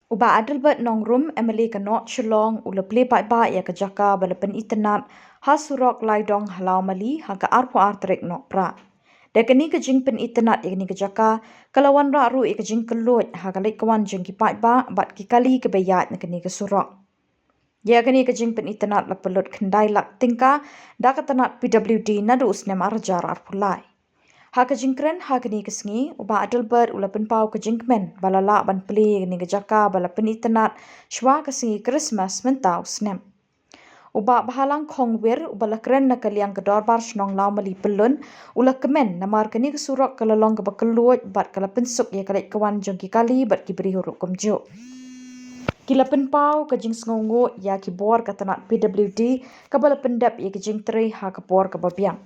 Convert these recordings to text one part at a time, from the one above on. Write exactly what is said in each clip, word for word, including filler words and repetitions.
U Bah Adelbert Nongrum, M L A ka North Shillong, u la plie paidbah ïa ka jaka ba la pynitynnad ha surok Laidong ha Lawmali ha ka arphew ar tarik Nohprah. Da kane ka jingpynitynnad ïa kane ka jaka, ka la wanrah ruh ïa ka jingkylluid ha ka leit ka wan jong ki paidbah bad ki kali kiba ïaid na kane ka surok. Ïa kane ka jingpynitynnad la pynlut khyndai lak tyngka da ka tnat P W D naduh u snem ar hajar arphew lai. Ha ka jingkren ha kane ka sngi, u Bah Adelbert u la pynpaw ka jingkmen ba la lah ban plie ïa kane ka jaka ba la pynitynnad shwa ka sngi Krismas mynta u snem. U Bah Bhalang Khongwir, uba la kren na ka liang ka Dorbar Shnong Lawmali Pyllun, u la kmen namar kane ka surok ka la long kaba kylluid bad ka la pynsuk ïa ka leit ka wan jong ki kali bad ki briew ruh kumjuh. Ki la pynpaw ka jingsngewnguh ïa ki bor ka tnat P W D kaba la pyndep ïa ka jingtrei ha ka por kaba biang.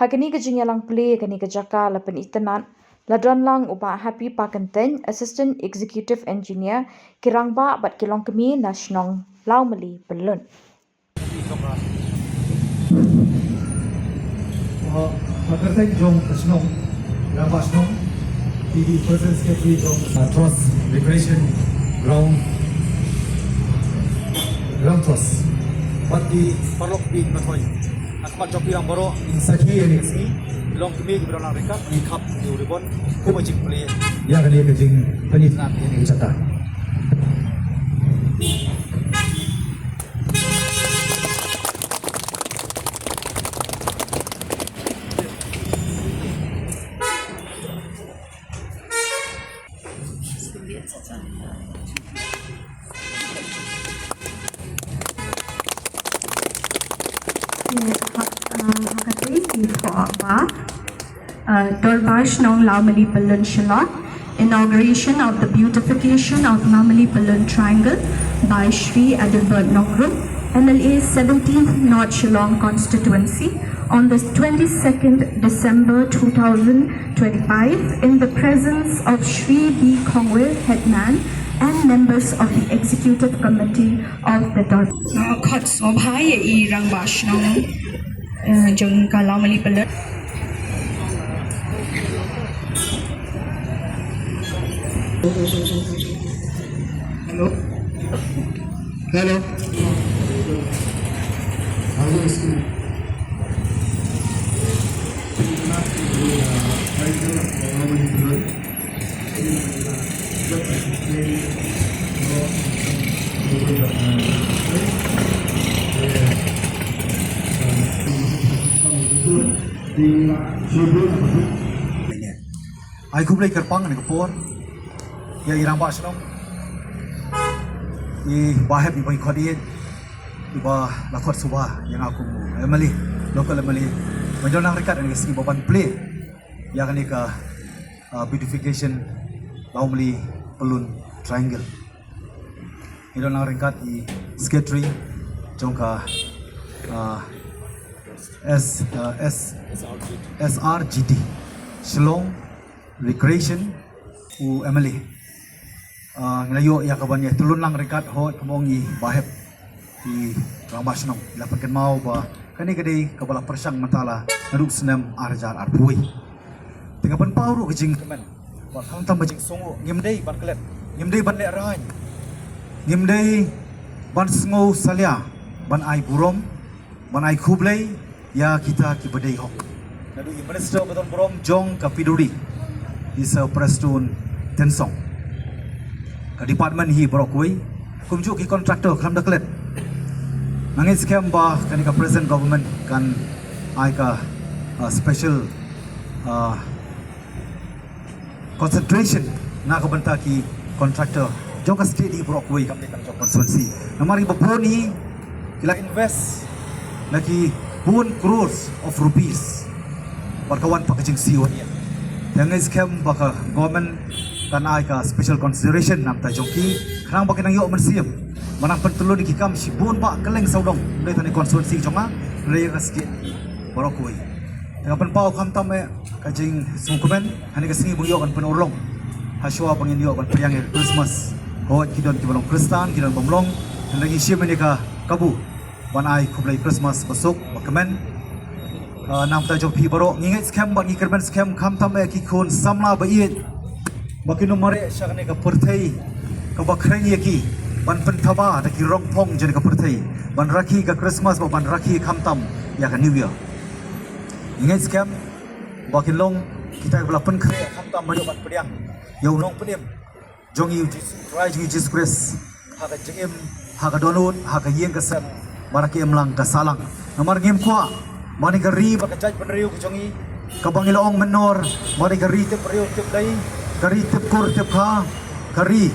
Ha kane ka jingïalang plie kane ka jaka la pynitynnad, la don lang u Bah Happy Pakyntein, Assistant Executive Engineer, ki rangbah bad ki longkmie na shnong Lawmali Pyllun. Uh, Pakyntein jong ka shnong, rangbah shnong, ki dei President Secretary jong, uh, Trust Recreation Ground, Ground Trust. Bad ki paralok bad ki pathoi. Ka khmat jong phi lang baroh, ngi sakhi ïa kane ka sngi, longkmie kiba don lang ryngkat, ngi khap ïa u ribbon, kum ka jingplie ïa kane ka jingpynitynnad ïa kane ka jaka. Uh, Dorbar Shnong Lawmali Pyllun Shillong, inauguration of the beautification of Lawmali Pyllun Triangle by Shri Adelbert Nongrum, M L A seventeenth North Shillong Constituency, on the twenty-second December two thousand twenty-five, in the presence of Shri B Khongwir, Headman, and members of the Executive Committee of the Dorbar. Khot sngewbha ïa i rangbah shnong, eh, jong ka Lawmali Pyllun. Hello. Hello. Ai khublei kyrpang ha kane ka por ïa i rangbah shnong, i Bah Hep, i ba ngi khot ïeit, i ba la khot sngewbha ïa nga kum u M L A, local M L A, ban ïalang ryngkat ha kane ka sngi ba ban plie ïa kane ka, uh, beautification Lawmali Pyllun Triangle. Ngi don lang ryngkat i secretary jong ka, uh, S, uh, S, S R G D, Shillong Recreation, u M L A. Uh, ngi la ïoh ïa ka ban ïa tylun lang ryngkat, hooid, kumba ong i Bah Hep, i rangbah shnong, i la pynkynmaw ba kane ka dei kaba la pyrshang mynta la naduh snem ar hajar arphew wei. Te nga pynpaw ruh ka jingkmen ba khamtam ka jingsngewnguh, ngim dei ban klet, ngim dei ban lehraiñ, ngim dei ban sngew salia, ban ai burom, ban ai khublei ïa kita kiba dei hok. Naduh i Minister ba don burom jong ka P W D, i Sir Prestone Tynsong, ka department hi baroh kawei, kumjuh ki contractor, khlem da klet. Nga ngeit skhem ba kane ka present government kan ai ka, uh, special, uh, concentration na ka bynta ki contractor jong ka state hi baroh kawei, kam dei tang jong constituency. Namar i ba bun hi ki la invest na ki bun crores of rupees bad ka wan pat ka jingsiew. Te nga ngeit skhem ba ka government kan ai ka special consideration na ka bynta jong ki, khnang ba kin nang ïoh mynsiem ban nang pyntlun ïa ki kam shibun bah kylleng sawdong, ym dei tang ha constituency jong nga, hynrei ïa ka state baroh kawei. Te nga pynpaw khamtam eh ka jingsngewkmen ha kane ka sngi ba ngi ïoh ban pynurlong, hashwa ba ngin ïoh ban pdiang ïa ka Christmas. Hooid, ki don kiba long Khristan, ki don bym long, hynrei ngi shim ïa ka kabu ban ai khublei Christmas ba suk ba kmen. Ah, na ka bynta jong phi baroh, ngi ngeit skhem bad ngi kyrmen skhem, khamtam eh ki khun samla ba ïeit ba kin ym mareh sha kane ka pyrthei kaba kren ïa ki ban pynthaba da ki rong phong jong ka pyrthei, ban rakhe ka Christmas bad ban rakhe khamtam ïa ka New Year. Ngi ngeit skhem ba kin long kita kiba la pynkhreh khamtam ba ïoh ban pdiang ïa u nongpynim jong ngi, u Jisu, Trai jong ngi Jisu Khrist, ha ka jingim, ha ka dohnud, ha ka ïing ka sem bad ha ka imlang ka sahlang. Namar ngim kwah ba kane ka ri bad ka jaitbynriew ka jong ngi, kaba ngi la ong mynnor ba kane ka ri tip briew tip dei, ka ri tip kur tip kha, ka ri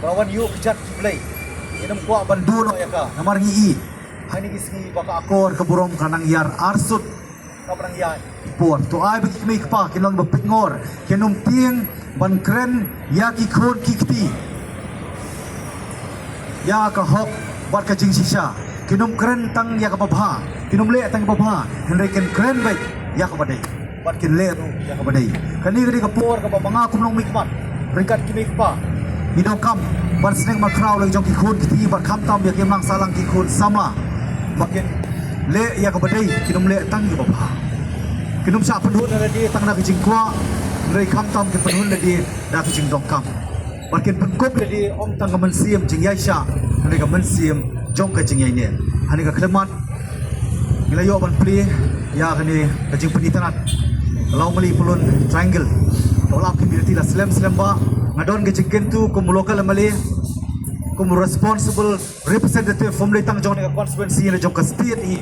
ba la wan ïuh kjat ki blei, ngim kwah ban duh noh ïa ka. Namar ngi i ha kine ki sngi ba ka akor ka burom ka nang ïar arsut, ka ba nang ïaid por. To ai ba ki kmie ki kpa kin long ba pynngor, kin ym tieng ban kren ïa ki khun ki kti ïa ka hok bad ka jingshisha. Kin ym kren tang ïa kaba bha, kin ym leh tang ïa kaba bha, hynrei kin kren beit ïa kaba dei bad kin leh ruh ïa kaba dei. Kane ka dei ka por kaba ma nga kum u nongmihkhmat ryngkat ki kmie ki kpa, ngi donkam ban sneng ban khraw la ki jong ki khun ki kti bad khamtam ïa ki imlang sahlang ki khun samla, ba kin leh ïa kaba dei, kin ym leh tang ïa kaba bha. Kin ym shah pynhun ïa lade tang da ka jingkwah, hynrei khamtam kin pynhun ïa lade da ka jingdonkam, bad kin pynkup ïa lade ym tang ka mynsiem jingïaishah, hynrei ka mynsiem jong ka jingïaineh. Ha kane ka khyllipmat ngi la ïoh ban plie ïa kane ka jingpynitynnad Lawmali Pyllun Triangle. Ka Wahlang Community la slem slem ba nga don ka jingkyntu kum u local M L A, kum u responsible representative, ym dei tang jong kane ka constituency, na jong ka state hi,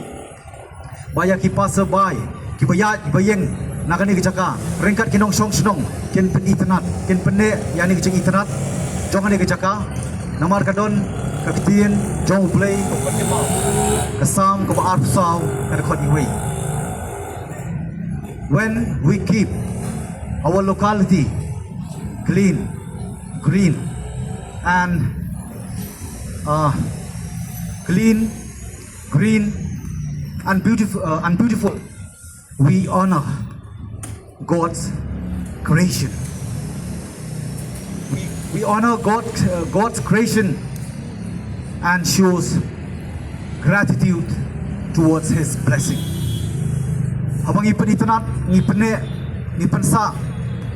ba ïa ki passerby, kiba ïaid kiba ïeng na kane ka jaka, ryngkat ki nongshong shnong, kin pynitynnad, kin pynneh ïa kane ka jingitynnad jong kane ka jaka. Namar ka don ka ktien jong U Blei, ka Salm kaba arphew saw, ka dkhot iwei: When we keep our locality clean, green, and uh, clean, green, and beautiful, uh, and beautiful, we honor God's creation. We, we honor God, uh, God's creation and shows gratitude towards His blessing. Haba ngi pynitynnad, ngi pynneh, ngi pynsah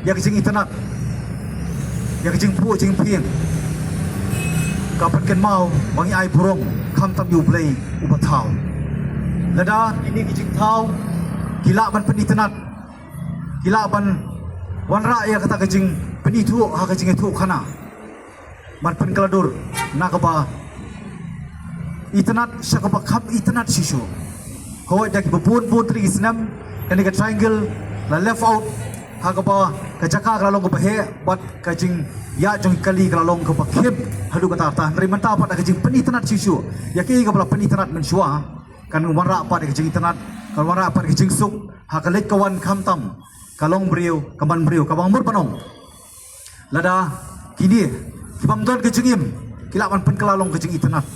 ïa ka jingitynnad, ïa ka jingphuh jingphieng, ka pynkynmaw ba ngi ai burom khamtam ïa U Blei uba thaw. Lada kine ki jingthaw ki lah ban pynitynnad, ki lah ban wanrah ïa kata ka jingpynithuh ha ka jingïathuhkhana, ban pynkylla dur na kaba itynnad sha kaba kham itynnad shisha. Hooid, da kiba bun bun tylli ki snem kane ka triangle la left out, ha kaba ka jaka ka la long kaba heh bad ka jingïaid jong ki kali ka la long kaba khim haduh katta katta. Hynrei mynta pat da ka jingpynitynnad shisha ïa kaei kaba la pynitynnad mynshuwa, kan wanrah pat ïa ka jingitynnad, kan wanrah pat ïa ka jingsuk ha ka leit ka wan khamtam ka longbriew ka manbriew, kaba mut ban ong, lada kine ki bym don ka jingim ki lah ban pynkylla long ka jingitynnad,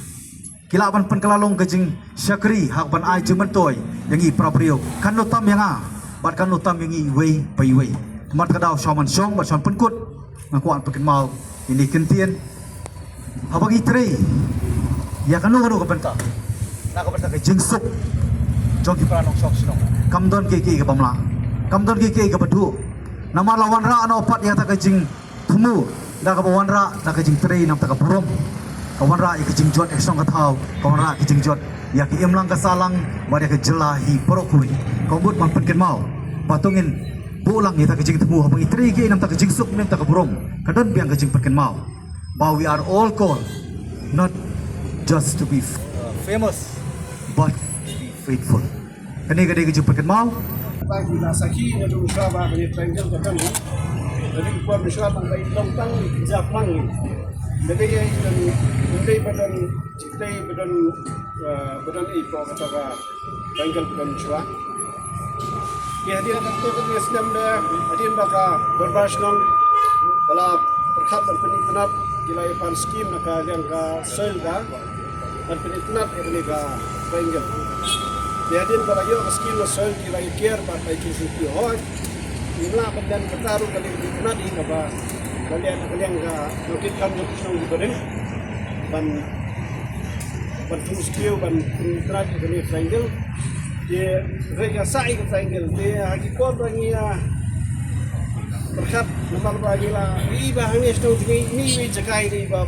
ki lah ban pynkylla long ka jingshakri ha kaban ai jingmyntoi ïa ngi para briew, kan ym tam ïa nga bad kan ym tam ïa ngi iwei pa iwei. Namar kata ka daw, shuwa ban shong bad shuwa ban pynkut, nga kwah ban pynkynmaw ïa kine ki ktien. Haba ngi trei ïa kano kano ka bynta, na ka bynta ka jingsuk jong ki para nongshong shnong, kam don kiei kiei kaba mlien, kam don kiei kiei kaba duh. Namar la wanrah noh pat ïa kata ka jingthmu da kaba wanrah da ka jingtrei na ka bynta ka burom, ka wanrah ïa ka jingjot ïa ka shnong ka thaw, ka wanrah ïa ka jingjot ïa ka imlang ka sahlang bad ïa ka jylla hi baroh kawei. Ka mut ban pynkynmaw ba to ngin buh lang ïa kata ka jingthmu, haba ngi trei kiei na ka bynta ka jingsuk, na ka bynta ka burom, ka don biang ka jingpynkynmaw ba we are all called not just to be f-, uh, famous, but to be faithful. Kane ka dei ka jingpynkynmaw. Ba ki la sakhi na jong sha ba kane triangle ka kan. Jadi kuat sha tang dei tong tang jap lang. Jadi ya, jadi, jadi badan, jadi badan, uh, badan i ko kata ka triangle badan sha. Ki hadien katto katne snem de, hadien ba ka dorbar shnong ka la pyrkhat ban pynitynnad, ki la ïa pan skim na ka liang ka soil ka ban pynitynnad ïa kane ka triangle. Ki hadien ba la ïoh ka skim na soil, ki la ïa kiar bad la ïa kiar shuh ki hoi. Ngim lah ban ïa kata ruh ka liang pynitynnad hi kaba la ïa ka liang ka nongkit kam jong ka shnong ki barim ban ban pynskiew ban pynitynnad ïa kane ka triangle. Te hynrei ka sah ïa ka triangle te ha ki por ba ngi ïa pyrkhat namar ba ngi la ïohi ba hangne shnong jong ngi, ngi ïohi jaka ïa ngi ba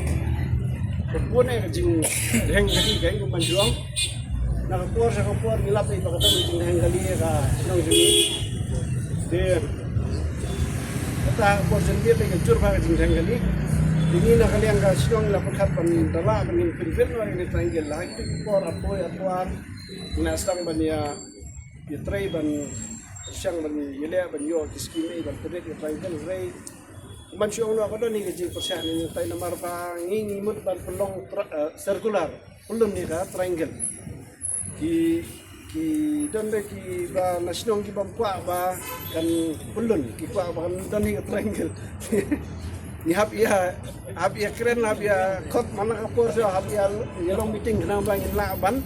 Ka bun eh ka jingdheng kali ka kum ban jong. Na ka por sha ka por ngi lap ïa ka dang jingdheng kali ka shnong jong ngi. Te kata ka por jong ngi ka jur ba ka jingdheng kali. Te ngi na ka liang ka shnong la pyrkhat ban da lah ban ngin pynfit noh ïa ka triangle la ha ki por ar poi ar kwar. Ngi la sdang ban ïa ïatrei ban pyrshang ban ïaleh ban ïoh ki skim ei ban pynrit ïa ka triangle hynrei man shu ong noh ka don hi ka jingpyrshah ne ngi tai namar ba ngi ngi mut ban pynlong tra- eh, circular pyllun ïa ka triangle. Ki ki don de ki ba na shnong ki bym kwah ba kan pyllun, ki kwah ba kan don hi ka triangle. Ngi hap ïa hap ïa kren hap ïa khot man la ka por sha hap ïa ïa long meeting khnang ba ngin lah ban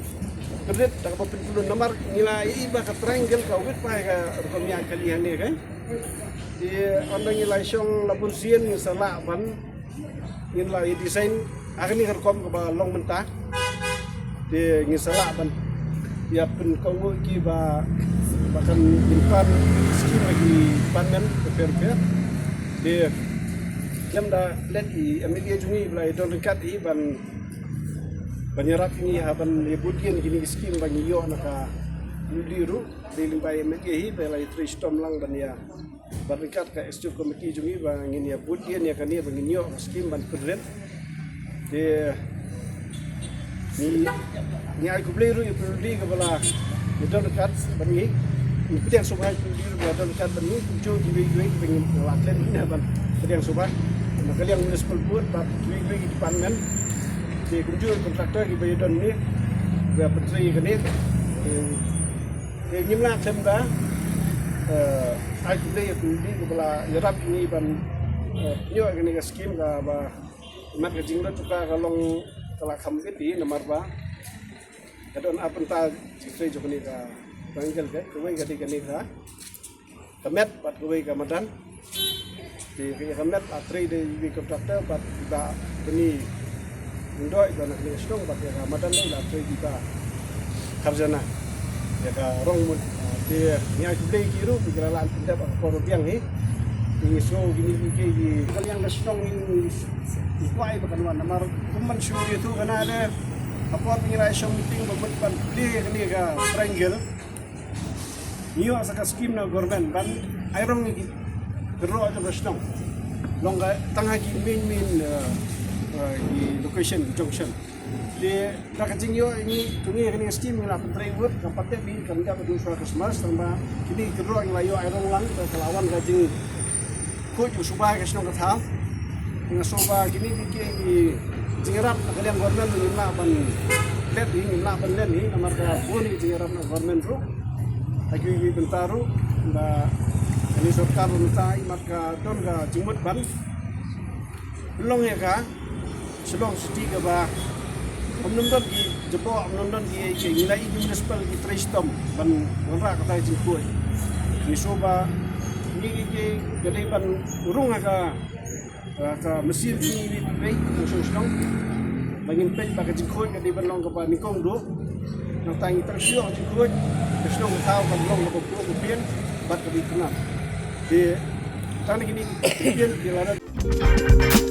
pynrit da kaba pynpynlun namar ngi la ïohi ba ka triangle ka wit paid ka rukom ïa kali hangne kan. Te ynda ngi la shong la bun sien ngin sa lah ban ngin la ïa design ha kane ka rukom kaba long mynta. Te ngin sa lah ban ïa pynkohnguh ki ba ba kan ïa pan skim ha ki department bapher bapher. Te lem da leit i M L A jong ngi ba la ïa don ryngkat i ban ban ïarap ïa ngi ha ban ïa bud ïa kine ki skim ba ngi ïoh na ka Luli ruh. Dei lyngba i M L A hi ba la ïa trei shitom lang ban ïa ban ryngkat ka executive committee jong ngi ba ngin ïa bud ïa ïa kane ba ngin ïoh ka skim ban pynrit. Te ngi ngi ai khublei ruh ïa Pyrdi kaba la ïa don ryngkat ban ngi. Ngi pdiang sngewbha ïa Pyrdi ruh ba la don ryngkat ban ngi kumjuh kiwei kiwei kiba ngi la khlem hi ban pdiang sngewbha na ka liang municipal board bad kiwei kiwei ki department. Te kumjuh contractor kiba ïa don ngi ba pyntrei ïa kane. Te Te ngim lah khlem da, eh, ai khublei ïa Pyrdi kaba la ïarap ïa ngi ban, eh, ïoh ïa kane ka skim kaba mat ka jinglut ka ka long ka la kham bit hi namar ba ka don ar bynta jingtrei jong kane ka triangle ka, kawei ka dei kane ka ka met bad kawei ka madan. Te ka ïa ka met la trei da iwei i contractor bad i Bah Bani Lyngdoh i ba na kane ka shnong bad ïa ka madan la trei da i Bah Kharjana ïa ka rong mut. Te ngi ai khublei ki ruh ki la lah pyndep ha ka por ba biang hi. Te ngi sngew kine ki ki ka liang ka shnong ngi kwah ba kan wan namar kum ban shu ïathuh kane de ha por ba ngi la shong meeting ba mut ban plie kane ka triangle. Ngi ïoh sa ka skim na government ban ai rong ïa ki kyrdoh jong ka shnong. Long ka tang ha ki main main, eh, eh, ki location, ki junction. Te da ka jingïoh ïa ngi to ngi kane ka skim ngi la pyntrei wut ka pat te bi kan ka du sha Christmas tang ba kine ki kyrdoh ngi la ïoh ai rong lang ka la wan ka jing khuid u suba ka shnong ka thaw. Nga sngewbha kine ki ki jingïarap na ka liang government ngim lah ban let hi, ngim lah ban len hi namar ka bun ki jingïarap na government ruh. Ha ki ki bynta ruh ba kane sorkar ruh mynta i mat ka don ka jingmut ban pynlong ïa ka Shillong City kaba ym nym don ki jabok, ym nym don ki, ki ngi la i municipal ki trei shitom ban wanrah kata ka jingkhuid. Ngi sngewbha ngi ki ki ka dei ban rung ha ka, ha ka mynsiem ki ngi peit ngi sngewsih ba ngin peit ba ka jingkhuid ka dei ban long kaba nyngkong duh. Nangta ngi tang shu ïoh ka jingkhuid ka shnong ka thaw kan long kaba buh ka pien bad kaba itynnad. Te tang kine ki pien ki la don.